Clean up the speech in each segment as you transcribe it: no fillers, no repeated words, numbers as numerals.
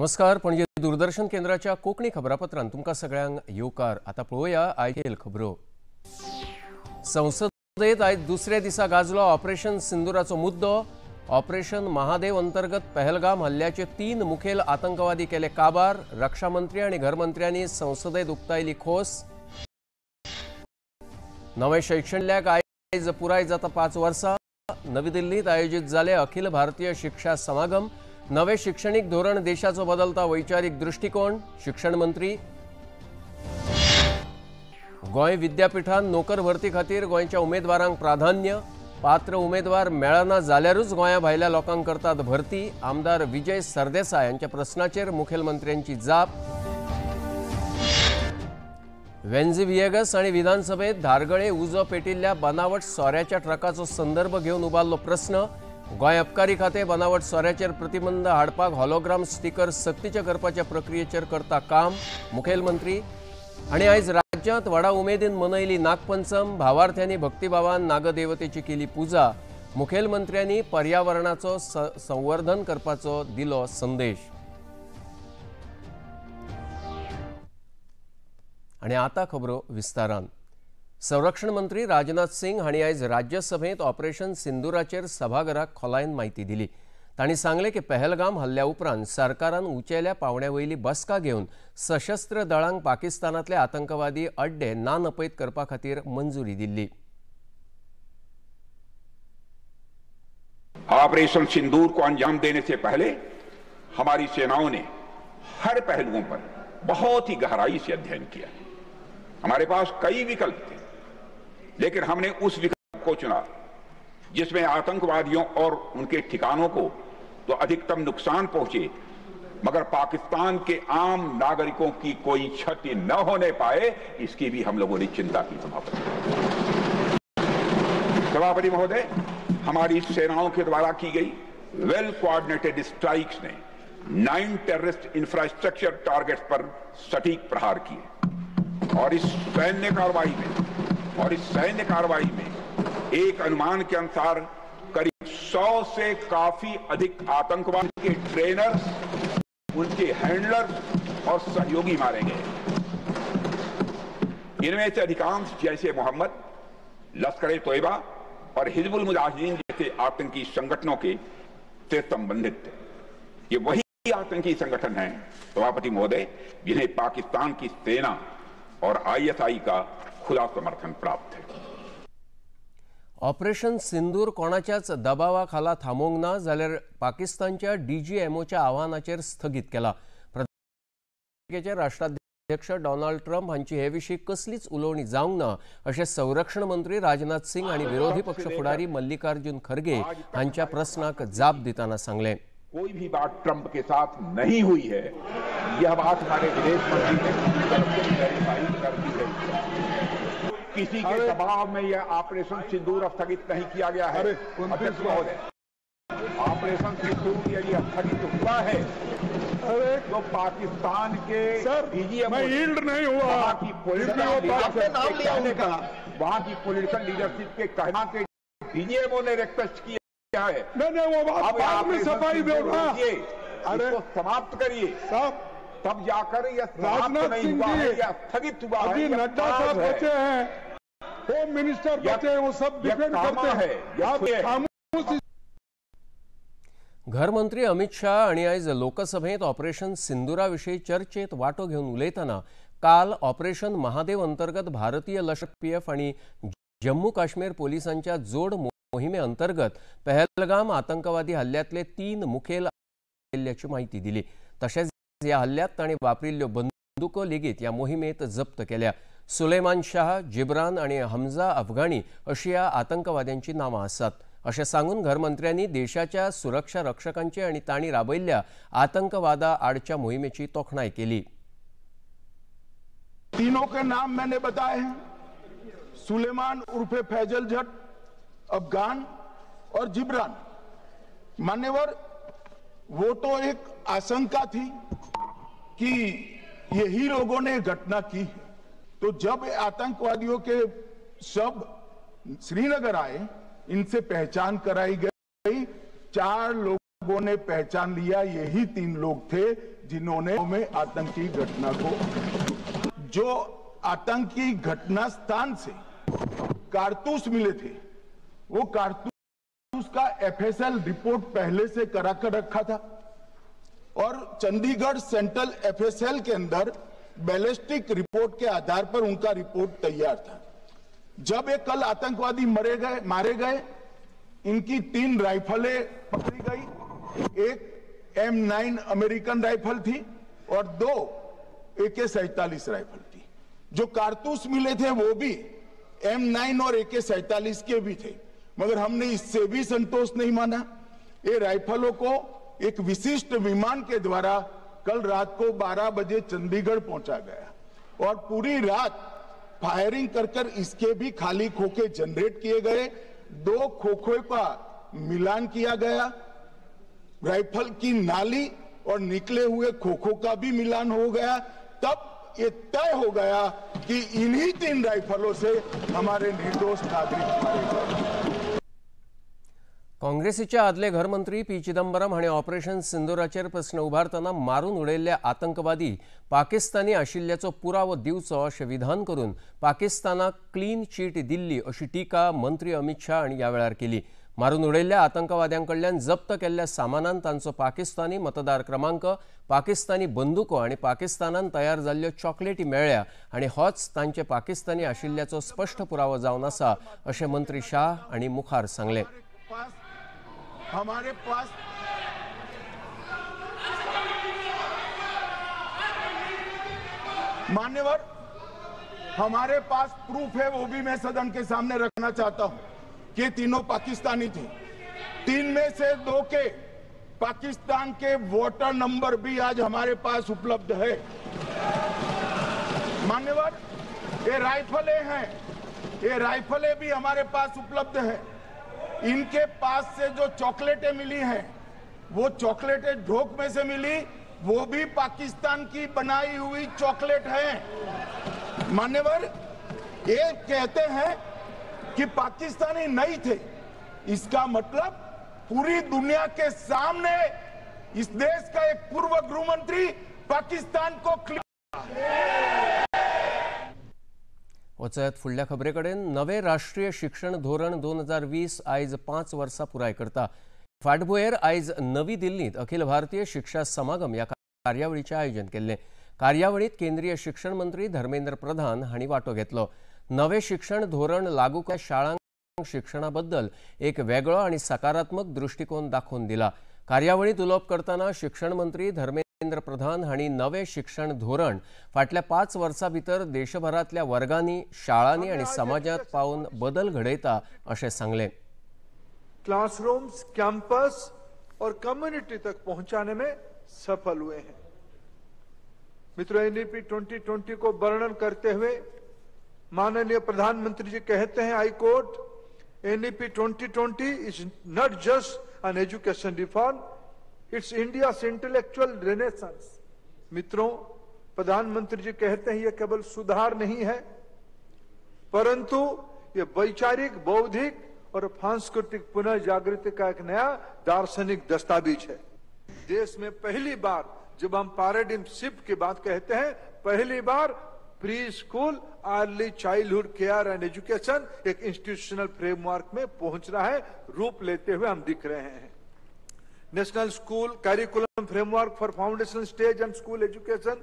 नमस्कार, पणजे दूरदर्शन केंद्राच्या कोंकणी खबरापत्रांत तुमकां सगळ्यांक येवकार। आतां पळोवया आयज खबरो। संसदेत आयज दुसऱ्या दिसा गाजलो ऑपरेशन सिंदूराचो मुद्दो। ऑपरेशन महादेव अंतर्गत पहलगाम हल्ल्याचे 3 मुखेल आतंकवादी केले काबार। रक्षामंत्री आनी घरमंत्र्यांनी संसदेत उक्तायली खोस। नवे शैक्षणिक आयज पुराय जाता 5 वर्सां। नवी दिल्लीत आयोजित जाले अखिल भारतीय शिक्षा समागम। नवे शिक्षणिक धोरण देशाचो बदलता वैचारिक दृष्टिकोण, शिक्षण मंत्री। गोंय विद्यापीठान नोकर भरती खातीर गोंयच्या उमेदवारांक प्राधान्य। पात्र उमेदवार मेळना जाल्यारूच गोंया भायल्या लोकांक करतात भरती। आमदार विजय सरदेसाय यांच्या प्रश्नाचेर मुखेलमंत्र्यांची जाप। वेन्झी व्हिएगस आनी विधानसभेत धारगळे उजो पेटिल्ल्या बनावट सोऱ्याच्या ट्रकाचो संदर्भ घेवन उबारलो प्रस्न। गोंय अबकारी खातें बनावट सोऱ्याचेर प्रतिबंध हाडपाक हॉलोग्राम स्टिकर सक्तीचे करपाच्या प्रक्रियेचेर करता काम, मुखेलमंत्री। आनी आयज राज्यांत व्हडा उमेदीन मनयली नागपंचम। भावार्थ्यांनी भक्तिभावान नागदेवतेची केली पुजा। मुखेलमंत्र्यांनी पर्यावरणाचो संवर्धन करपाचो दिलो संदेश। आनी आतां खबरो विस्तारान। संरक्षण मंत्री राजनाथ सिंग हांणी आयज राज्यसभेंत ऑपरेशन सिंदूराचेर सभाघराक खोलायेन म्हायती दिली। तांणी सांगलें की पहलगाम हल्ल्या उपरांत सरकारान उंचेल्या पावंड्या वयली बसका घेवन सशस्त्र दळांक पाकिस्तानांतले आतंकवादी अड्डे ना नपयत करपा खातीर मंजुरी दिल्ली। ऑपरेशन सिंदूर को अंजाम देने से पहले हमारी सेनाओं ने हर पहलुओं पर बहुत ही गहराई से अध्ययन किया। हमारे पास कई विकल्प थे, लेकिन हमने उस विकल्प को चुना जिसमें आतंकवादियों और उनके ठिकानों को तो अधिकतम नुकसान पहुंचे, मगर पाकिस्तान के आम नागरिकों की कोई क्षति न होने पाए, इसकी भी हम लोगों ने चिंता की। सभापति महोदय, हमारी सेनाओं के द्वारा की गई वेल कोऑर्डिनेटेड स्ट्राइक्स ने 9 टेररिस्ट इंफ्रास्ट्रक्चर टारगेट्स पर सटीक प्रहार किए और इस सैन्य कार्रवाई में एक अनुमान के अनुसार करीब 100 से काफी अधिक आतंकवाद के ट्रेनर्स, उनके हैंडलर्स और सहयोगी मारे गए। इनमें से अधिकांश जैश ए मोहम्मद, लश्कर ए तोयबा और हिजबुल मुजाहिदीन जैसे आतंकी संगठनों के से संबंधित थे। ये वही आतंकी संगठन हैं सभापति महोदय, जिन्हें पाकिस्तान की सेना और आईएसआई का खुला समर्थन प्राप्त है। ऑपरेशन सिंदूर कोणाच्याच दबावा खाला थांबोवंक ना जाल्यार पाकिस्तानच्या डीजीएमओच्या आव्हानाचेर स्थगीत केला। अमेरिकेचे राष्ट्राध्यक्ष डोनाल्ड ट्रम्प हांची हे विशीं कसलीच उलोवणी जावंक ना अशें संरक्षण मंत्री राजनाथ सिंग आनी विरोधी पक्ष फुडारी मल्लिकार्जुन खरगे हांच्या प्रस्नाक जाप दितना सांगलें। कोई भी बात ट्रंप के साथ नहीं हुई है, यह बात हमारे विदेश मंत्री ने वेरीफाई कर दी है। किसी के दबाव में यह ऑपरेशन सिंदूर स्थगित नहीं किया गया है। अध्यक्ष महोदय, ऑपरेशन सिंदूर यदि स्थगित हुआ है तो पाकिस्तान के डीजीएम नहीं हुआ, वहां की पॉलिटिकल लीडरशिप के कहना के डीजीएमओ ने रिक्वेस्ट किया है। नहीं, वो बात बाद में सफाई दो ना, इसको समाप्त करिए साहब, तब जाकर यह समाप्त नहीं हुआ है, यह स्थगित हुआ है। नड्डा साहब बचे हैं, होम मिनिस्टर बचे हैं, वो सब डिफेंड करते हैं। घरमंत्री अमित शाह हांणी आयज लोकसभेंत ऑपरेशन सिंदूरा विशीं चर्चेत वांटो घेवन उलयतना काल ऑपरेशन महादेव अंतर्गत भारतीय लश्कर पीएफ आनी जम्मू काश्मीर पोलिसांच्या जोड मोहिमे अंतर्गत पहलगाम आतंकवादी हल्ल्यांतले 3 मुखेल हल्ल्याची म्हायती दिली। तशेंच ह्या हल्ल्यांत तांणी वापरिल्ल्यो बंदुको लेगीत ह्या मोहिमेंत जप्त केल्या। सुलेमान शाह, जिब्रान आनी हमजा अफगाणी अशी ह्या आतंकवाद्यांची नांवां आसात अशें सांगून घरमंत्र्यांनी देशाच्या सुरक्षा रक्षकांची आनी तांणी राबयल्ल्या आतंकवादा आडच्या मोहिमेची तोखणाय केली। तीनों के नाम मैंने बताए हैं, सुलेमान उर्फे फैजल जट, अफगान और जिब्रान। मान्यवर, वो तो एक आशंका थी कि यही लोगों ने घटना की, तो जब आतंकवादियों के शव श्रीनगर आए, इनसे पहचान कराई गई, 4 लोगों लोगों ने पहचान लिया यही 3 लोग थे जिन्होंने में आतंकी घटना को, जो आतंकी घटना स्थान से कारतूस मिले थे, वो कारतूस का एफएसएल रिपोर्ट पहले से करा कर रखा था और चंडीगढ़ सेंट्रल एफएसएल के अंदर बैलिस्टिक रिपोर्ट के आधार पर उनका रिपोर्ट तैयार था। जब ये कल आतंकवादी मारे गए, इनकी 3 राइफलें पकड़ी गई। एक M9 American rifle थी और 2 AK-47 rifle थी। जो कारतूस मिले थे वो भी M9 और AK-47 के भी थे, मगर हमने इससे भी संतोष नहीं माना। ये राइफलों को एक विशिष्ट विमान के द्वारा कल रात को 12 बजे चंडीगढ़ पहुंचा गया और पूरी रात फायरिंग कर कर इसके भी खाली खोखे जनरेट किए गए। 2 खोखे का मिलान किया गया, राइफल की नाली और निकले हुए खोखों का भी मिलान हो गया। तब ये तय हो गया कि इन्हीं 3 राइफलों से हमारे निर्दोष नागरिक मारे गए। काँग्रेसीचे आदले घरमंत्री पी चिदंबरम हांणी ऑपरेशन सिंदूराचेर प्रस्न उबारतना मारून उडयल्ले आतंकवादी पाकिस्तानी आशिल्ल्याचो पुरावो दिवचो अशें विधान करून पाकिस्तानाक क्लीन चीट दिल्ली अशी टिका मंत्री अमित शाह हांणी ह्या वेळार केली। मारून उडयल्ल्या आतंकवाद्यां कडल्यान जप्त केल्ल्या सामानान तांचो पाकिस्तानी मतदार क्रमांक, पाकिस्तानी बंदुको आनी पाकिस्तानान तयार जाल्ल्यो चॉकलेटी मेळ्ळ्या आनी होच तांचे पाकिस्तानी आशिल्ल्याचो स्पश्ट पुरावो जावन आसा अशें मंत्री शाह हांणी मुखार सांगलें। हमारे पास मान्यवर, हमारे पास प्रूफ है, वो भी मैं सदन के सामने रखना चाहता हूं कि तीनों पाकिस्तानी थे। 3 में से 2 K Pakistan K water number भी आज हमारे पास उपलब्ध है। मान्यवर, ये राइफलें हैं, ये राइफलें भी हमारे पास उपलब्ध है। इनके पास से जो चॉकलेटें मिली हैं, वो चॉकलेटें ढोक में से मिली, वो भी पाकिस्तान की बनाई हुई चॉकलेट है। मान्यवर, ये कहते हैं कि पाकिस्तानी नहीं थे, इसका मतलब पूरी दुनिया के सामने इस देश का एक पूर्व गृह मंत्री पाकिस्तान को वचयात फुडल्या खबरे कडेन। नवे राष्ट्रीय शिक्षण धोरण 2020 आयज 5 वर्सां पुराय करता। फाटभुंयेर आयज नवी दिल्लींत अखिल भारतीय शिक्षा समागम ह्या कार्यावळीचें आयोजन केल्लें। कार्यावळींत केंद्रीय शिक्षण मंत्री धर्मेंद्र प्रधान हांणी वांटो घेतलो। नवे शिक्षण धोरण लागू केल्ल्या शाळांक शिक्षणा बद्दल एक वेगळो आनी सकारात्मक दृश्टिकोन दाखोवन दिला। कार्यावळींत उलोवप करतना शिक्षण मंत्री धर्मेंद्र प्रधान हांणी नवे शिक्षण धोरण फाटल्या 5 वर्सां भितर देशभरांतल्या वर्गांनी, शाळांनी आनी समाजांत पावून बदल घडयता अशें सांगलें। क्लासरूम्स, कैंपस और कम्युनिटी तक पहुंचाने में सफल हुए हैं। मित्रों, एनईपी 2020 को वर्णन करते हुए माननीय प्रधानमंत्री जी कहते हैं, I quote, NEP 2020 is not just an education reform, it's India's intellectual renaissance. मित्रों, प्रधानमंत्री जी कहते हैं यह केवल सुधार नहीं है, परंतु यह वैचारिक, बौद्धिक और सांस्कृतिक पुनः जागृति का एक नया दार्शनिक दस्तावेज है। देश में पहली बार जब हम पैराडिम शिफ्ट की बात कहते हैं, पहली bar pre school, early childhood care and education एक इंस्टीट्यूशनल फ्रेमवर्क में पहुंच रहा है, रूप लेते हुए हम दिख रहे हैं। National school curriculum framework for foundation stage and school education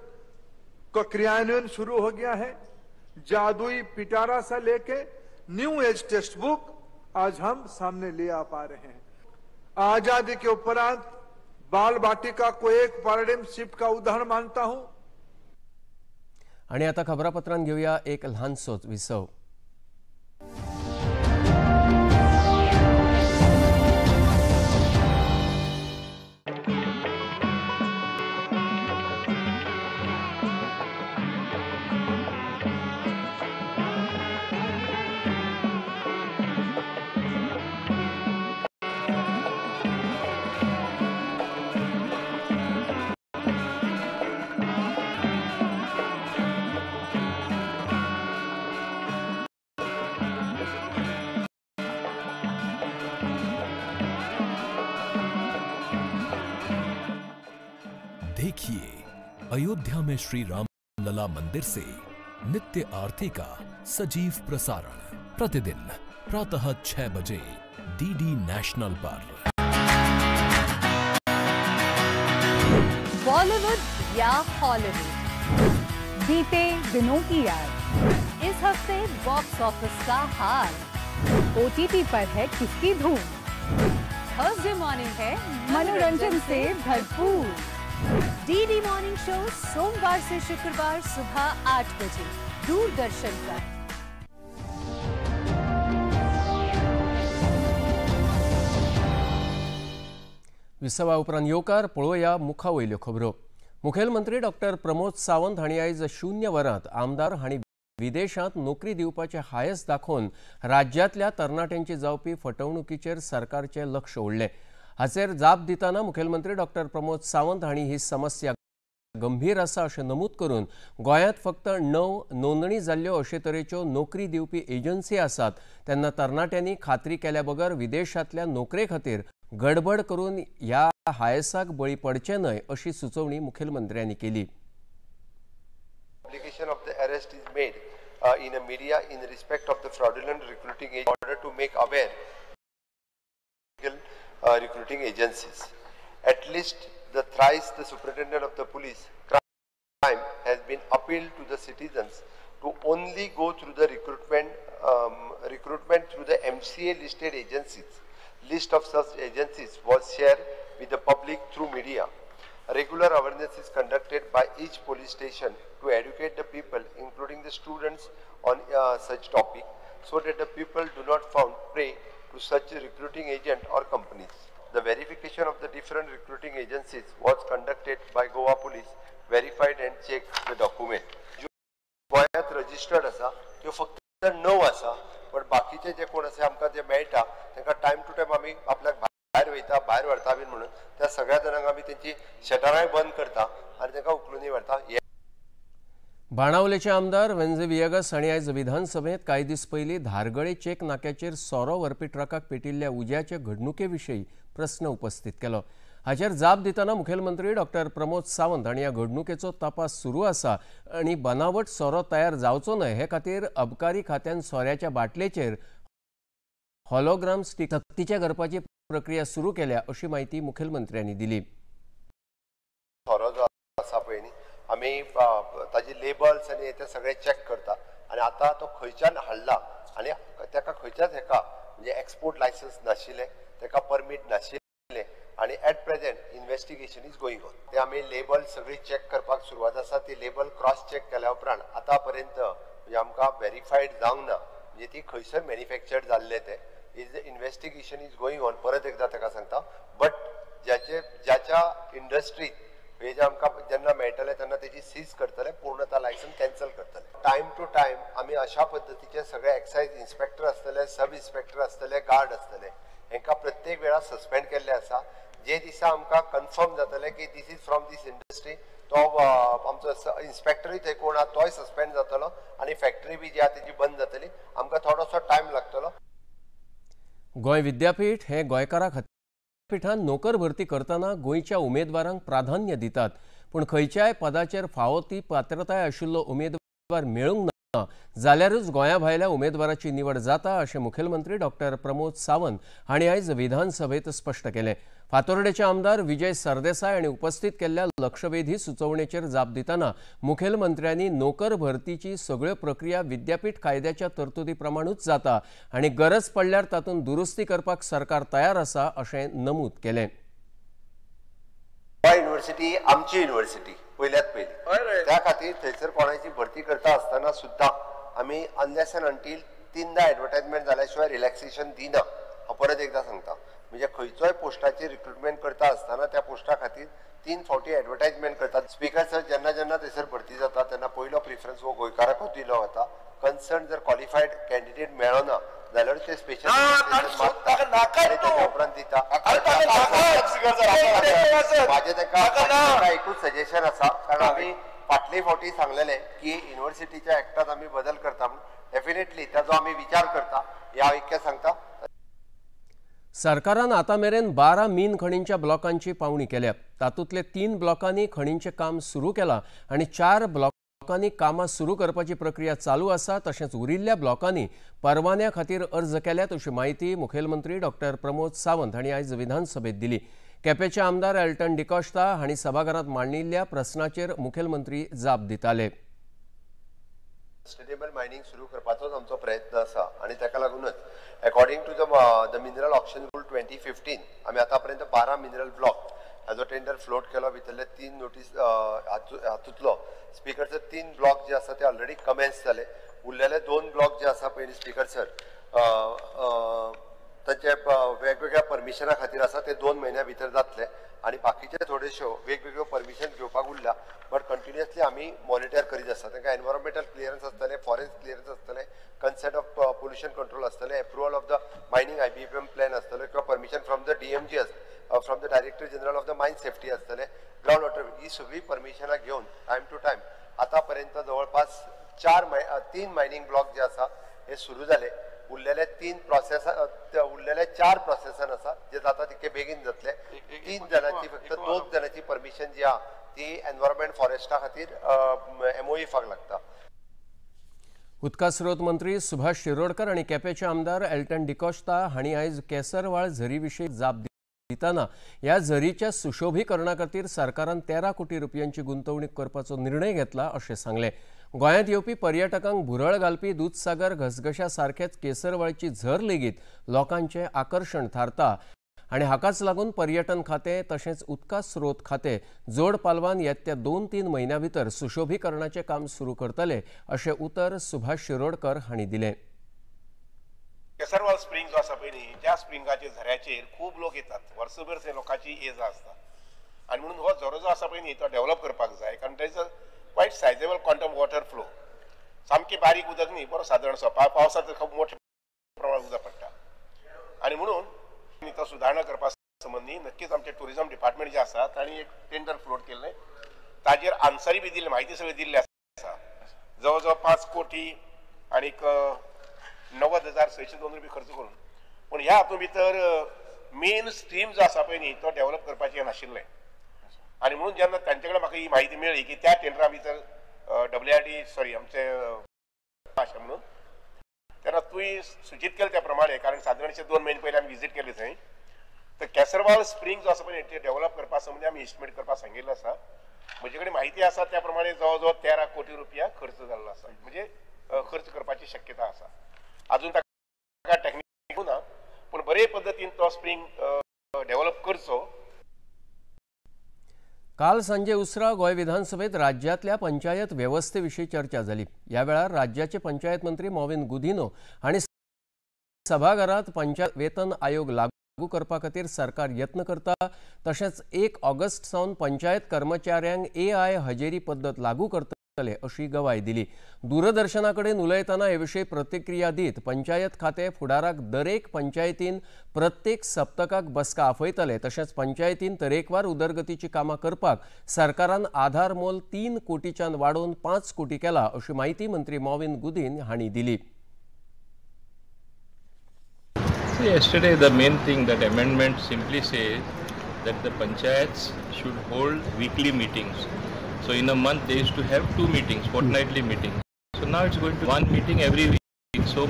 का क्रियान्वयन शुरू हो गया है। जादुई पिटारा से लेके न्यू एज टेक्स्ट बुक आज हम सामने ले आ पा रहे हैं। आजादी के उपरांत बाल वाटिका को एक पैराडिम शिफ्ट का उदाहरण मानता हूं। आणि आता खबरापत्रांत घेऊया एक ल्हानसोच विसव। अयोध्या में श्री राम लला मंदिर से नित्य आरती का सजीव प्रसारण प्रतिदिन प्रातः 6 बजे डीडी नेशनल पर। बॉलीवुड या हॉलीवुड, बीते दिनों की याद, इस हफ्ते बॉक्स ऑफिस का हाल, ओटीटी पर है किसकी धूम, थर्सडे मॉर्निंग है मनोरंजन से भरपूर। डीडी मॉर्निंग शो सोमवार से शुक्रवार सुबह 8 बजे दूरदर्शन पर। विसवा उपरांत येवकार पळोवया मुखा वयल्यो खबरो। मुखेलमंत्री डॉक्टर प्रमोद सावंत हांणी आयज 0 वरांत आमदार हांणी विदेशांत नोकरी दिवपाचे हायस दाखोवन राज्यांतल्या तरणाट्यांची जावपी फटवणुकीचेर सरकारचें लक्ष ओडलें। हाचेर जाप दितना मुखेलमंत्री डॉक्टर प्रमोद सावंत हांणी ही समस्या गंभीर आसा अशें नमूद करून गोंयांत फक्त 9 नोंदणी जाल्ल्यो अशे तरेच्यो नोकरी दिवपी एजन्सी आसात, तेन्ना तरणाट्यांनी खात्री केल्या बगर विदेशांतल्या नोकरे खातीर गडबड करून ह्या हायसाक बळी पडचे न्हय अशी सुचोवणी मुखेलमंत्र्यांनी केली। Publication of the arrest is made in a media in respect of the fraudulent recruiting in order to make aware recruiting agencies. At least the thrice the superintendent of the police crime has been appealed to the citizens to only go through the recruitment through the MCA listed agencies. List of such agencies was shared with the public through media. Regular awareness is conducted by each police station to educate the people, including the students, on such topic, so that the people do not found prey to such recruiting agent or companies. The verification of the different recruiting agencies was conducted by Goa Police, verified and checked the document. गोंयांत registered आसा त्यो फक्त 9 आसा, पण बाकीचे जे कोण आसा आमकां जे मेळटा तांकां टायम टू टायम आमी आपल्याक भायर वयता, भायर व्हरता बीन म्हणून त्या सगळ्या जाणांक आमी तेंची शटरांय बंद करता आनी तांकां उखलूनय व्हरता। बाणावलेचे आमदार वेंझी वियेगस हांणी आयज विधानसभेंत कांय दीस पयलीं धारगळे चेक नाक्याचेर सोरो व्हरपी ट्रकाक पेटिल्ल्या उज्याचे घडणुके विशीं प्रस्न उपस्थित केलो। हाचेर जाप दितना मुखेलमंत्री डॉक्टर प्रमोद सावंत हांणी ह्या घडणुकेचो तपास सुरू आसा आनी बनावट सोरो तयार जावचो न्हय हे खातीर अबकारी खात्यान सोऱ्याच्या बाटलेचेर हॉलोग्राम स्टिक सक्तीचें करपाची प्रक्रिया सुरू केल्या अशी म्हायती मुखेलमंत्र्यांनी दिली। सोरो जो आसा पळय न्ही, आमी ताजी लेबल्स आनी ते सगळे चॅक करता आनी आतां तो खंयच्यान हाडला आनी ताका खंयच्याच हेका म्हणजे एक्सपोर्ट लायसन्स नाशिल्लें, ताका परमीट नाशिल्लें आनी at present investigation is going on. ते आमी लेबल सगळी चॅक करपाक सुरवात आसा। ती लेबल क्रॉस चॅक केल्या उपरांत आतां पर्यंत म्हणजे आमकां वेरीफायड जावंक ना म्हणजे ती खंयसर मॅन्युफॅक्चर्ड जाल्लें तें is investigation is going on. परत एकदां ताका सांगता, बट ज्याच्या इंडस्ट्रीत हे जे आमकां जेन्ना मेळटलें तेन्ना तेजी सीज करतले, पूर्णता लायसन्स कॅन्सल करतले। टायम टू टायम आमी अशा पद्दतीचे सगळे एक्सायज इन्स्पेक्टर आसतले, सब इन्स्पेक्टर आसतले, गार्ड आसतले, हेंकां प्रत्येक वेळा सस्पेंड केल्ले आसा। जे दिसा आमकां कन्फर्म जातलें की this is from this industry, तो आमचो इन्स्पेक्टरूय थंय कोण आहा तोय सस्पेंड जातलो आनी फॅक्टरी बी जी आहा तेजी बंद जातली। आमकां थोडोसो टायम लागतलो। गोंय विद्यापीठ हे गोंयकारां खातीर पिठान नोकर भरती करतना गोंयच्या उमेदवारांक प्राधान्य दितात, पूण खंयच्याय पदाचेर फावो ती पात्रताय आशिल्लो उमेदवार मेळूंक ना जाल्यारूच गोंया भायल्या उमेदवाराची निवड जाता अशें मुखेलमंत्री डॉक्टर प्रमोद सावंत हांणी आयज विधानसभेत स्पश्ट केलें। फातोर्डेचे आमदार विजय सरदेसाय हांणी उपस्थित केल्ल्या लक्षवेधी सुचोवणेचेर जाप दितना मुखेलमंत्र्यांनी नोकर भरतीची सगळ्यो प्रक्रिया विद्यापीठ कायद्याच्या तरतुदी प्रमाणूच जाता आनी गरज पडल्यार तातूंत दुरुस्ती करपाक सरकार तयार आसा अशें नमूद केलें। गोवा युनिव्हर्सिटी आमची युनिव्हर्सिटी पयल्यात पयली, त्या खातीर थंयसर कोणाची भरती करता आसतना सुद्दां आमी अनलेस एंड अंटील 3दा एडवर्टायजमेंट जाल्या शिवाय रिलॅक्सेशन दिना। हांव परत एकदां सांगता, म्हणजे खंयचोय पोस्टाची रिक्रुटमेंट करता आसतना त्या पोस्टा खातीर 3 फावटी एडवर्टायजमेंट करतात। स्पिकर सर, जेन्ना जेन्ना थंयसर भरती जाता तेन्ना पयलो प्रिफरन्स हो गोंयकाराकूच दिलो वता। कन्सर्न जर क्वॉलिफायड कॅन्डिडेट मेळना जाल्यार ते स्पेशल ताच्या उपरांत दिता। म्हाजें तांकां एकूच सजेशन आसा, कारण आमी फाटले फावटी सांगलेले की युनिव्हर्सिटीच्या एक्टात आमी बदल करता म्हणून, डेफिनेटली ताजो आमी विचार करता ह्या इतकें सांगता। सरकारान आतां मेरेन 12 मीन खणींच्या ब्लॉकांची पावणी केल्या. तातूंतले 3 ब्लॉकांनी खणींचें काम सुरू केलां आनी 4 ब्लॉकांनी कामां सुरू करपाची प्रक्रिया चालू आसा. तशेंच उरिल्ल्या ब्लॉकांनी परवान्या खातीर अर्ज केल्यात अशी म्हायती मुखेलमंत्री डॉक्टर प्रमोद सावंत हांणी आयज विधानसभेत दिली. केपेंचे आमदार एल्टन डिकॉस्टा हांणी सभाघरांत मांडिल्ल्या प्रस्नाचेर मुखेलमंत्री जाप दिताले. सस्टेनेबल मायनिंग सुरू करपाचोच आमचो प्रयत्न आसा आनी ताका लागूनच according to the mineral auction rule 2015 आमी आतां पर्यंत 12 मिनरल ब्लॉक हाजो टेंडर फ्लोट केलो. भितरले 3 नोटीस हातूंतलो स्पीकर सर 3 ब्लॉक जे आसा ते ऑलरेडी कमेन्स जाले. उरलेले 2 ब्लॉक जे आसा पयलीं स्पीकर सर तांचे वेगवेगळ्या परमिशना खातीर आसा ते 2 म्हयन्या भितर जातले आनी बाकीचे थोडेश्यो वेगवेगळ्यो परमिशन घेवपाक उरल्या, बट कंटिन्युअसली आमी मॉनिटर करीत आसा. तांकां एनवायरमेंटल क्लियरन्स आसतलें, फॉरेस्ट क्लियरन्स आसतलें, कन्सेंट ऑफ पोल्युशन कंट्रोल आसतलें, approval of the mining IBPM plan आसतलें किंवा permission from the DMG from the director general of the mine safety आसतलें, ग्रावंड वॉटर, ही सगळीं परमिशनां घेवन टायम टू टायम आतां पर्यंत जवळपास 3 मायनिंग ब्लॉक जे आसा हे सुरू जाले. उरलेले 3 प्रोसेस उरलेले 4 प्रोसेसान आसा जे जाता तितके बेगीन जातले. 3 जाणांची फक्त 2 जाणांची परमिशन जी आहा ती एनवायरमेंट फॉरेस्टा खातीर MOEFाक लागता. उदका स्रोत मंत्री सुभाष शिरोडकर आनी केपेंचे आमदार एल्टन डिकॉस्टा हांणी आयज केसरवाळ झरी विशीं जाप दितना ह्या झरीच्या सुशोभीकरणा खातीर सरकारान 13 कोटी रुपयांची गुंतवणूक करपाचो निर्णय घेतला अशें सांगलें. गोंयांत येवपी पर्यटकांक भुरळ घालपी दुदसागर घसघशा सारकेच केसरवाळची झर लेगीत लोकांचें आकर्शण थारता आनी हाकाच लागून पर्यटन खातें तशेंच उदका स्रोत खातें जोड पालवान येत्या 2-3 म्हयन्यां भितर सुशोभीकरणाचें काम सुरू करतले अशें उतर सुभाष शिरोडकर हांणी दिलें. केसरवाल स्प्रिंग जो आसा पळय न्ही, त्या स्प्रिंगाचे झऱ्याचेर खूब लोक येतात, वर्सभर थंय लोकांची ये जा आसता आनी म्हणून हो झरो जो आसा पळय न्ही तो डेव्हलप करपाक जाय, कारण तेजो quite sizeable quantum water flow, सामकी बारीक उदक न्ही, बरो सादारण सो पावसांत खूब मोठ्या प्रमाणात उदक पडटा आनी म्हणून तो सुदारणा करपा संबंदी नक्कीच आमचे टुरिजम डिपार्टमेंट जे आसा तांणी एक टेंडर फ्लोट केल्लें, ताजेर आन्सरी बी दिल्ली, म्हायती सगळी दिल्ली आसा. जवळ जवळ 5 कोटी आनीक 90,602 रुपया खर्च करून, पूण ह्या हातूंत भितर मेन स्ट्रीम जो आसा पळय न्ही तो डेव्हलप करपाचें नाशिल्लें आनी म्हणून जेन्ना तांचे कडेन म्हाका ही म्हायती मेळ्ळी की त्या टेंडरा भितर WRD sorry आमचे आशा म्हणून, तेन्ना तुवें सुचीत केलें त्या प्रमाणे, कारण सादारणशे 2 म्हयने पयलीं आमी विजीट केली थंय, तर केसरवाल स्प्रिंग जो आसा पळय ते डेव्हलप करपा संबंदी आमी एस्टिमेट करपाक सांगिल्लें आसा. म्हजे कडेन म्हायती आसा त्या प्रमाणे जवळ जवळ 13 कोटी रुपया खर्च जाल्लो आसा, म्हणजे खर्च करपाची शक्यता आसा. अजून ताका टेक्निक ना, पूण बरे पद्दतीन तो स्प्रिंग डेव्हलप करचो. काल सांजे उसरा गोंय विधानसभेत राज्यांतल्या पंचायत वेवस्थेविशीं चर्चा जाली. ह्या वेळार राज्याचे पंचायत मंत्री मॉविन गुदिन्हो हांणी सभाघरांत पंचायत वेतन आयोग लागू करपा खातीर सरकार यत्न करता, तशेंच 1 ऑगस्ट सावन पंचायत कर्मचाऱ्यांक AI हजेरी पद्दत लागू करतले अशी गवाय दिली. दूरदर्शना कडेन उलयतना हे विशीं प्रतिक्रिया दीत पंचायत खातें फुडाराक दरेक पंचायतीन प्रत्येक सप्तकाक बसका आपयतले, तशेंच पंचायतीन तरेकवार उदरगतीची कामां करपाक सरकारान आधार मोल 3 कोटीच्यान वाडोवन 5 कोटी केला अशी म्हायती मंत्री मॉविन गुदिन्हो हांणी दिली. Yesterday the main thing that amendment simply says that the panchayats should hold weekly meetings. So in a month they used to have 2 meetings, fortnightly meetings. So now it's going to 1 meeting every week, so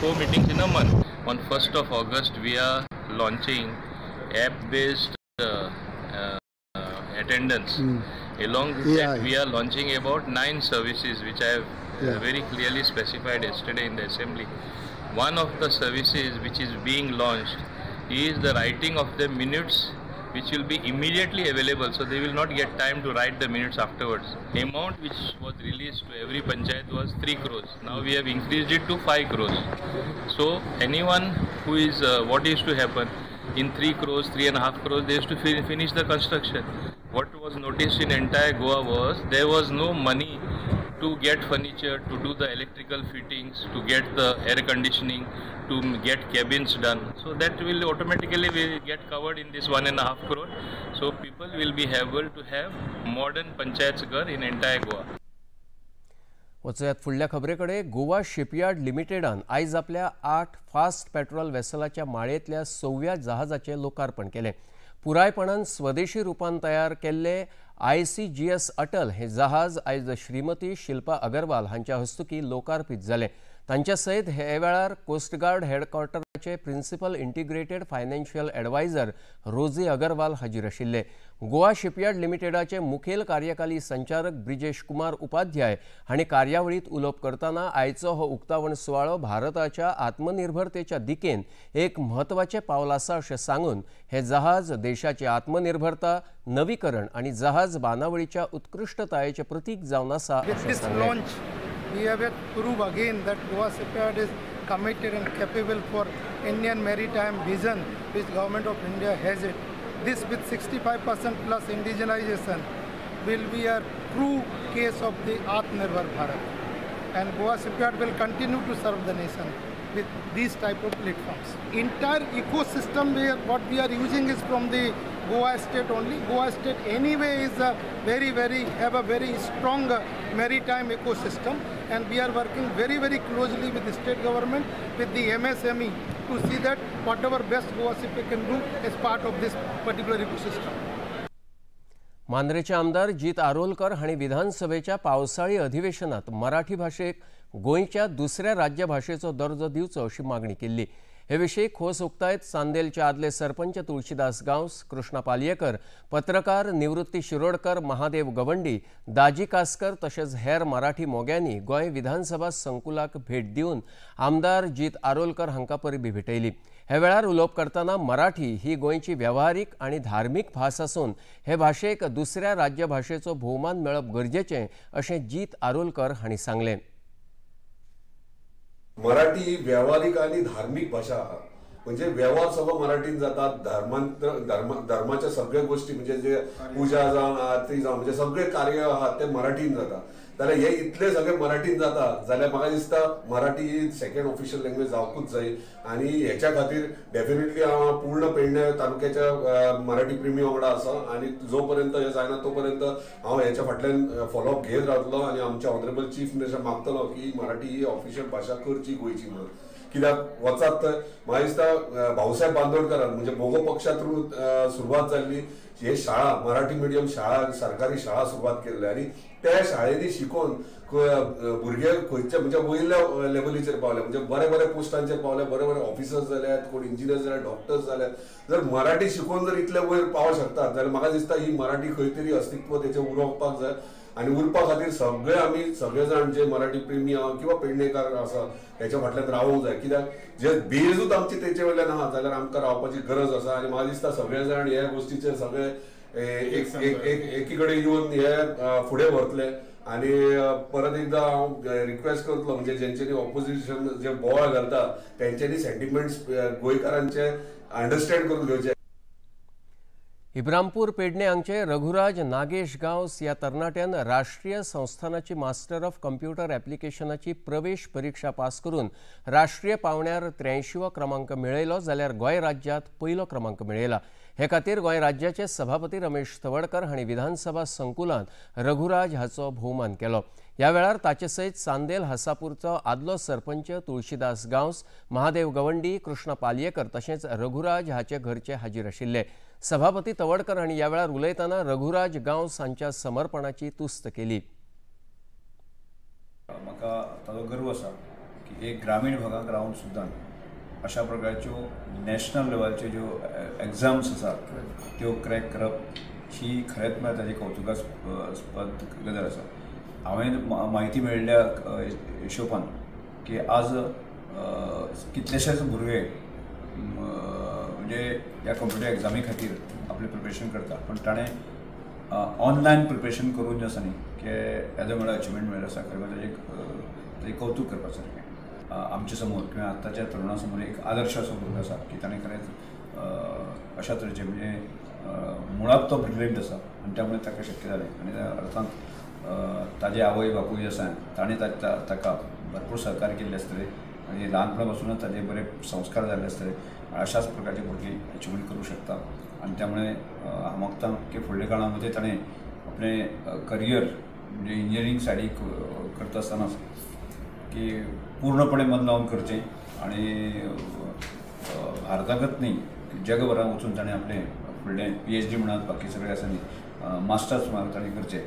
4 meetings in a month. On 1st of August we are launching app-based attendance. Along with that we are launching about 9 services which I have very clearly specified yesterday in the assembly. One of the services which is being launched is the writing of the minutes, which will be immediately available, so they will not get time to write the minutes afterwards. The amount which was released to every panchayat was 3 crores. Now we have increased it to 5 crores. So anyone who is, what used to happen, in 3 crores, 3.5 crores, they used to finish the construction. What was noticed in entire Goa was, there was no money to get furniture, to do the electrical fittings, to get the air conditioning, to get cabins done. So that will automatically will get covered in this 1.5 crore. So people will be able to have modern panchayats ghar in entire Goa. वचयात फुडल्या खबरे कडेन. Goa shipyard लिमिटेडान आयज आपल्या 8 fast patrol वेसलाच्या माळेंतल्या 6व्या जहाजाचें लोकार्पण केलें. पुरायपणान स्वदेशी रुपान तयार केल्ले ICGS Atal हे जहाज आयज श्रीमती शिल्पा अगरवाल हांच्या हस्तुकी लोकार्पित जालें. तांच्या सयत हे वेळार coast guard हेडक्वॉर्टराचे principal integrated financial adviser Rosie Agarwal हाजीर आशिल्ले. गोवा शिपयार्ड लिमिटेडाचे मुखेल कार्यकारी संचालक ब्रिजेश कुमार उपाध्याय हांणी कार्यावळींत उलोवप करतना आयचो हो उक्तावण सुवाळो भारताच्या आत्मनिर्भरतेच्या दिकेन एक म्हत्वाचें पावल आसा अशें सांगून हे जहाज देशाची आत्मनिर्भरता, नवीकरण आनी जहाज बांदावळीच्या उत्कृश्टतायेचें प्रतीक जावन आसा अशें सांगलें. We have yet prove again that Goa Shipyard is committed and capable for Indian maritime vision which Government of India has it. This with 65% plus indigenization will be a true case of the Atmanirbhar Bharat. And Goa Shipyard will continue to serve the nation with these type of platforms. Entire ecosystem what we are using is from the Goa state only. Goa state anyway is a have a very strong maritime ecosystem, and we are working very, very closely with the state government, with the MSME to see that whatever best Goa Shipyard can do as part of this particular ecosystem. मांद्रेचे आमदार जीत आरोलकर हांणी विधानसभेच्या पावसाळी अधिवेशनात मराठी भाषेक गोंयच्या दुसऱ्या राज्यभाषेचो दर्जो दिवचो अशी मागणी केल्ली. हे विशीं खोस उक्तायत चांदेलचे आदले सरपंच तुळशीदास गांवस, कृष्णा पालयेकर, पत्रकार निवृत्ती शिरोडकर, महादेव गवंडी, दाजी कासकर तशेंच हेर मराठी मोग्यांनी गोंय विधानसभा संकुलाक भेट दिवन आमदार जीत आरोलकर हांकां परबी भेटयली. हे वेळार उलोवप करतना मराठी ही गोंयची वेव्हारीक आनी धार्मीक भास आसून हे भाशेक दुसऱ्या राज्यभाशेचो भोवमान मेळप गरजेचें अशें जीत आरोलकर हांणी सांगलें. मराठी ही वेव्हारीक आणि धार्मिक भाषा आहा, म्हणजे वेव्हार सगळो मराठीन जातात. धर्माच्या सगळ्या गोष्टी म्हणजे जे पूजा जावं आरती जावं म्हणजे सगळे कार्य आहा ते मराठीन जाता. जाल्यार हे इतले सगळे मराठीन जाता जाल्यार म्हाका दिसता मराठी ही सेकंड ऑफिशियल लँग्वेज जावकूच जाय. आनी हेच्या खातीर डेफिनेटली हांव पूर्ण पेडणे तालुक्याच्या मराठी प्रेमी वांगडा आसा आनी जो पर्यंत हें जायना तो पर्यंत हांव हेच्या फाटल्यान फॉलोअप घेत रावतलो आनी आमच्या ऑनरेबल चीफ मिनिस्टर मागतलो की मराठी ही ऑफिशियल भाशा करची गोंयची म्हणून. कित्याक वचात तर म्हाका दिसता भाऊसाहेब बांदोडकरान म्हणजे बोगो पक्षा थ्रू सुरवात जाल्ली हे शाळा मराठी मिडियम शाळा सरकारी शाळा सुरवात केल्ली आनी त्या शाळेंनी शिकोवन भुरगे खंयच्या म्हणजे वयल्या लेवलीचेर पावले, म्हणजे बरे बरे पोस्टांचेर पावले, बरे बरे ऑफिसर्स जाल्यात, कोण इंजिनियर जाल्यात, डॉक्टर्स जाल्यात. जर मराठी शिकोवन जर इतले वयर पावंक शकतात जाल्यार म्हाका दिसता ही मराठी खंय तरी अस्तित्व तेचें उरोवपाक जाय. आनी उरपा खातीर सगळे आमी सगळे जाण जे मराठी प्रेमी आहा किंवा पेडणेकार आसा हेच्या फाटल्यान रावूंक जाय. कित्याक जे बेजूच आमची तेचे वयल्यान आहा जाल्यार आमकां रावपाची गरज आसा. आनी म्हाका दिसता सगळे जाण ह्या गोश्टीचेर सगळे एकी कडेन येवन हे फुडें व्हरतले. आनी परत एकदां हांव रिक्वेस्ट करतलो म्हणजे जेंच्यांनी ऑपोजिशन जे बोवाळ घालता तेंच्यांनी सेंटिमेंट्स गोंयकारांचे अंडरस्टँड करून घेवचे. इब्रामपूर पेडणे हांगचे रघुराज नागेश गांवस ह्या तरणाट्यान राष्ट्रीय संस्थानाची मास्टर ऑफ कंप्युटर ॲप्लिकेशनाची प्रवेश परीक्षा पास करून राष्ट्रीय पावंड्यार 83वो क्रमांक मेळयलो जाल्यार गोंय राज्यांत पयलो क्रमांक मेळयला. हे खातीर गोंय राज्याचे सभापती रमेश तवडकर हांणी विधानसभा संकुलांत रघुराज हाचो भोवमान केलो. ह्या वेळार ताचे सयत चांदेल हासापूरचो आदलो सरपंच तुळशीदास गांवस, महादेव गवंडी, कृष्णा पालयेकर तशेंच रघुराज हाचे घरचे हाजीर आशिल्ले. सभापती तवडकर हांणी ह्या वेळार उलयतना रघुराज गांवस हांच्या समर्पणाची तुस्त केली. म्हाका ताजो गर्व आसा की एक ग्रामीण भागांत रावन सुद्दां अशा प्रकारच्यो नॅशनल लेवलच्यो ज्यो एग्जाम्स आसात त्यो क्रॅक करप ही खरेंच म्हळ्यार ताजी कौतुकास्पद गजाल आसा. हांवें म्हायती मेळिल्ल्या हिशोबान की आज कितलेशेच भुरगे म्हणजे ह्या कॉम्पिटिटिव्ह एग्जामी खातीर आपलें प्रिपरेशन करता, पूण ताणें ऑनलायन प्रिपरेशन करून जें आसा न्ही की येदो म्हळ्यार अचिवमेंट मेळ्ळो आसा, खरें म्हळ्यार ताजें कौतूक करपा सारकें. आमच्या समोर किंवा आतांच्या तरुणा समोर एक आदर्श असो भुरगो आसा की ताणें खरेंच अशा तरेचें म्हणजे मुळांत तो ब्रिलियंट आसा आनी त्यामुळे ताका शक्य जालें. आनी अर्थांत ताजे आवय बापूय आसा ताणें ताका भरपूर सहकार्य केल्लें आसतलें आनी ल्हानपणा पासूनच ताजे बरे संस्कार जाल्ले आसतले. अशाच प्रकारचे भुरगीं अचिवमेंट करूं शकता आनी त्यामुळे हांव मागता की फुडल्या काळामध्ये ताणें आपलें करियर म्हणजे इंजिनियरींग सायडीक करता आसतना की पूर्णपणे मन लावन करचें आनी भारताकच न्ही जगभरान वचून ताणें आपलें फुडलें PhD म्हणात बाकी सगळें आसा न्ही मास्टर्स म्हणात ताणें करचें.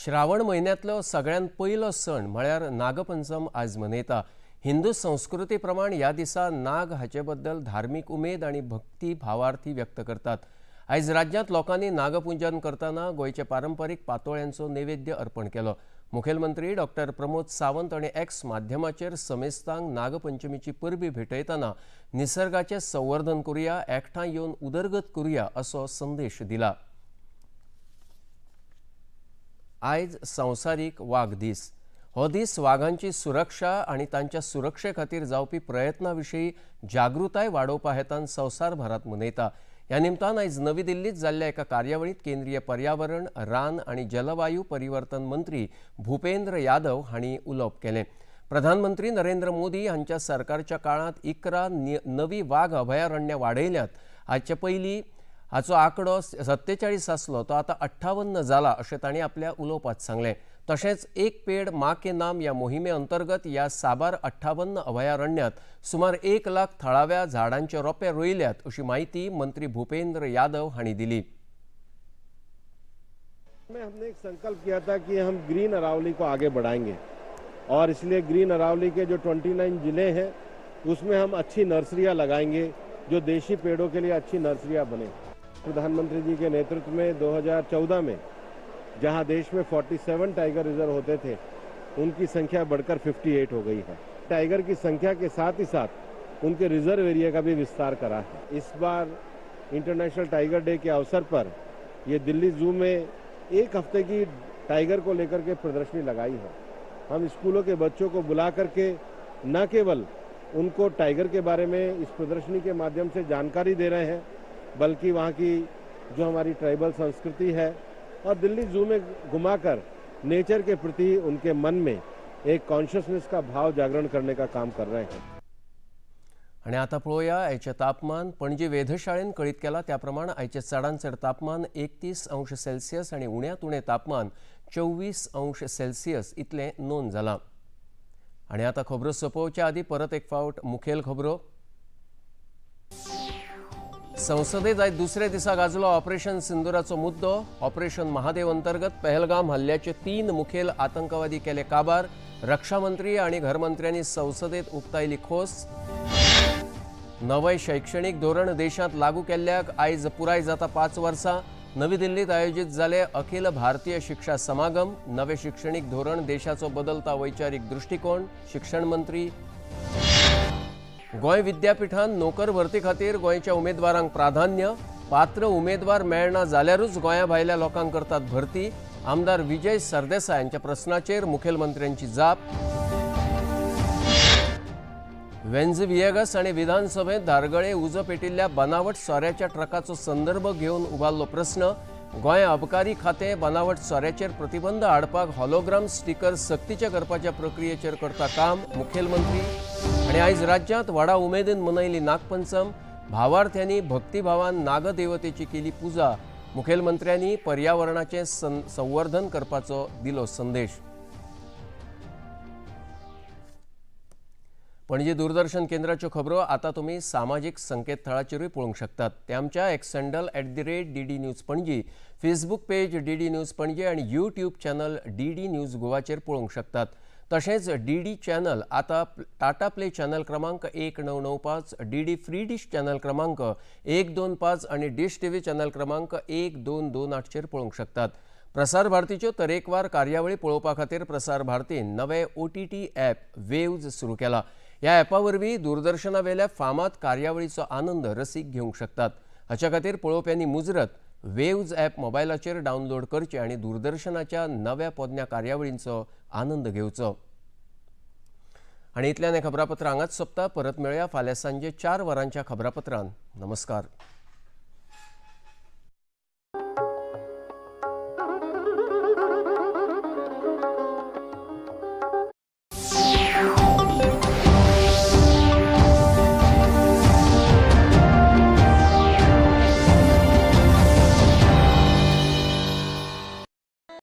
श्रावण म्हयन्यांतलो सगळ्यांत पयलो सण म्हळ्यार नागपंचम आज मनयता. हिंदू संस्कृती प्रमाण ह्या दिसा नाग हाचे बद्दल धार्मीक उमेद आनी भक्ती भावार्थी व्यक्त करतात. आयज राज्यांत लोकांनी नागपूजन करतना गोंयचे पारंपरीक पातोळ्यांचो नैवेद्य अर्पण केलो. मुखेलमंत्री डॉक्टर प्रमोद सावंत आनी एक्स माध्यमाचेर समेस्तांक नागपंचमीची परबी भेटयतना निसर्गाचें संवर्धन करुया, एकठांय येवन उदरगत करुया असो संदेश दिला. आयज संवसारीक वाग दीस. हो दीस वागांची सुरक्षा आनी तांच्या सुरक्षे खातीर जावपी प्रयत्नां विशीं जागृताय वाडोवपा हेतान संवसारभरांत मनयता. ह्या निमतान आयज नवी दिल्लीत जाल्ल्या एका कार्यावळींत केंद्रीय पर्यावरण, रान आनी जलवायू परिवर्तन मंत्री भूपेंद्र यादव हांणी उलोवप केलें. प्रधानमंत्री नरेंद्र मोदी हांच्या सरकारच्या काळांत 11 नवी वाग अभयारण्यां वाडयल्यात. हाचे पयलीं हाचो आंकडो 47 आसलो तो आतां 58 जाला अशें तांणी आपल्या उलोवपांत सांगलें. तशेंच एक पेड मां के नाम ह्या मोहिमे अंतर्गत ह्या साबार 58 अभयारण्यांत सुमार 1 लाख थळाव्या झाडांचे रोपे रोयल्यात अशी माहिती मंत्री भूपेंद्र यादव हांणी दिली. हमने एक संकल्प किया था कि हम ग्रीन अरावली को आगे बढ़ाएंगे और इसलिए ग्रीन अरावली के जो 29 जिले हैं उसमें हम अच्छी नर्सरियां लगाएंगे, जो देशी पेड़ों के लिए अच्छी नर्सरियां बने. प्रधानमंत्री जी के नेतृत्व में 2014 में जहां देश में 47 टाइगर रिजर्व होते थे उनकी संख्या बढ़कर 58 हो गई है. टाइगर की संख्या के साथ ही साथ उनके रिजर्व एरिया का भी विस्तार करा है. इस बार इंटरनेशनल टाइगर डे के अवसर पर ये दिल्ली जू में एक हफ्ते की टाइगर को लेकर के प्रदर्शनी लगाई है. हम स्कूलों के बच्चों को बुला करके न केवल उनको टाइगर के बारे में इस प्रदर्शनी के माध्यम से जानकारी दे रहे हैं, बल्कि वहाँ की जो हमारी ट्राइबल संस्कृति है और दिल्ली जू में घुमाकर नेचर के प्रति उनके मन में एक कॉन्शियसनेस का भाव जागरण करने का काम कर रहे हैं. आणि आता पळोवया आयचें तापमान. पणजी वेधशाळेन कळीत केला त्या प्रमाण आयचें चडांत चड तापमान 31 अंश सेल्सियस आनी उण्यांत उणें तापमान 24 अंश सेल्सियस इतलें नोंद जालां. आनी आतां खबरो सोंपोवच्या आदीं परत एक फावट मुखेल खबरो. संसदेत आयज दुसऱ्या दिसा गाजलो ऑपरेशन सिंदुराचो मुद्दो. ऑपरेशन महादेव अंतर्गत पहलगाम हल्ल्याचे 3 मुखेल आतंकवादी केले काबार. रक्षामंत्री आनी घरमंत्र्यांनी संसदेत उक्तायली खोस. नवें शैक्षणीक धोरण देशांत लागू केल्ल्याक आयज पुराय जाता 5 वर्सां. नवी दिल्लीत आयोजीत जाले अखिल भारतीय शिक्षा समागम. नवें शिक्षणीक धोरण देशाचो बदलता वैचारीक दृष्टिकोण. शिक्षण मंत्री. गोंय विद्यापीठान नोकर भरती खातीर गोंयच्या उमेदवारांक प्राधान्य. पात्र उमेदवार मेळना जाल्यारूच गोंया भायल्या लोकांक करतात भरती. आमदार विजय सरदेसाय यांच्या प्रश्नाचेर मुखेलमंत्र्यांची जाप. वेंझ व्हिएगस आनी विधानसभेत धारगळे उजो पेटिल्ल्या बनावट सोऱ्याच्या ट्रकाचो संदर्भ घेवन उबारलो प्रस्न. गोंय अबकारी खातें बनावट सोऱ्याचेर प्रतिबंध हाडपाक हॉलोग्राम स्टिकर सक्तीचे करपाच्या प्रक्रियेचेर करता काम. मुखेलमंत्री. आनी आयज राज्यांत व्हडा उमेदीन मनयली नागपंचम. भावार्थ्यांनी भक्तिभावान नागदेवतेची केली पुजा. मुखेलमंत्र्यांनी पर्यावरणाचें संवर्धन करपाचो दिलो संदेश. पणजी दूरदर्शन केंद्राच्यो खबरो आतां तुमी सामाजीक संकेतथळाचेरूय पळोवंक शकतात. ते आमच्या X handle @DD News Panaji, Facebook page DD News Panaji आनी यूट्यूब चॅनल DD news गोवाचेर पळोवंक शकतात. तशेंच DD channel आतां टाटा प्ले चॅनल क्रमांक 1995, DD free dish channel क्रमांक 125 आनी डिश टीव्ही चॅनल क्रमांक 1228चेर पळोवंक शकतात. प्रसार भारतीच्यो तरेकवार कार्यावळी पळोवपा खातीर प्रसार भारतीन नवे OTT app waves सुरू केला. ह्या ॲपा वरवीं दूरदर्शनावेल्या फामाद कार्यावळीचो आनंद रसीक घेवंक शकतात. हाच्या खातीर पळोवप्यांनी मुजरत वेव्ज ॲप मोबायलाचेर डावनलोड करचें आनी दूरदर्शनाच्या नव्या पोदन्या कार्यावळींचो आनंद घेवचो. आनी इतल्यान हें खबरापत्र हांगाच सोंपता. परत मेळया फाल्यां सांजे 4 वरांच्या खबरापत्रान. नमस्कार.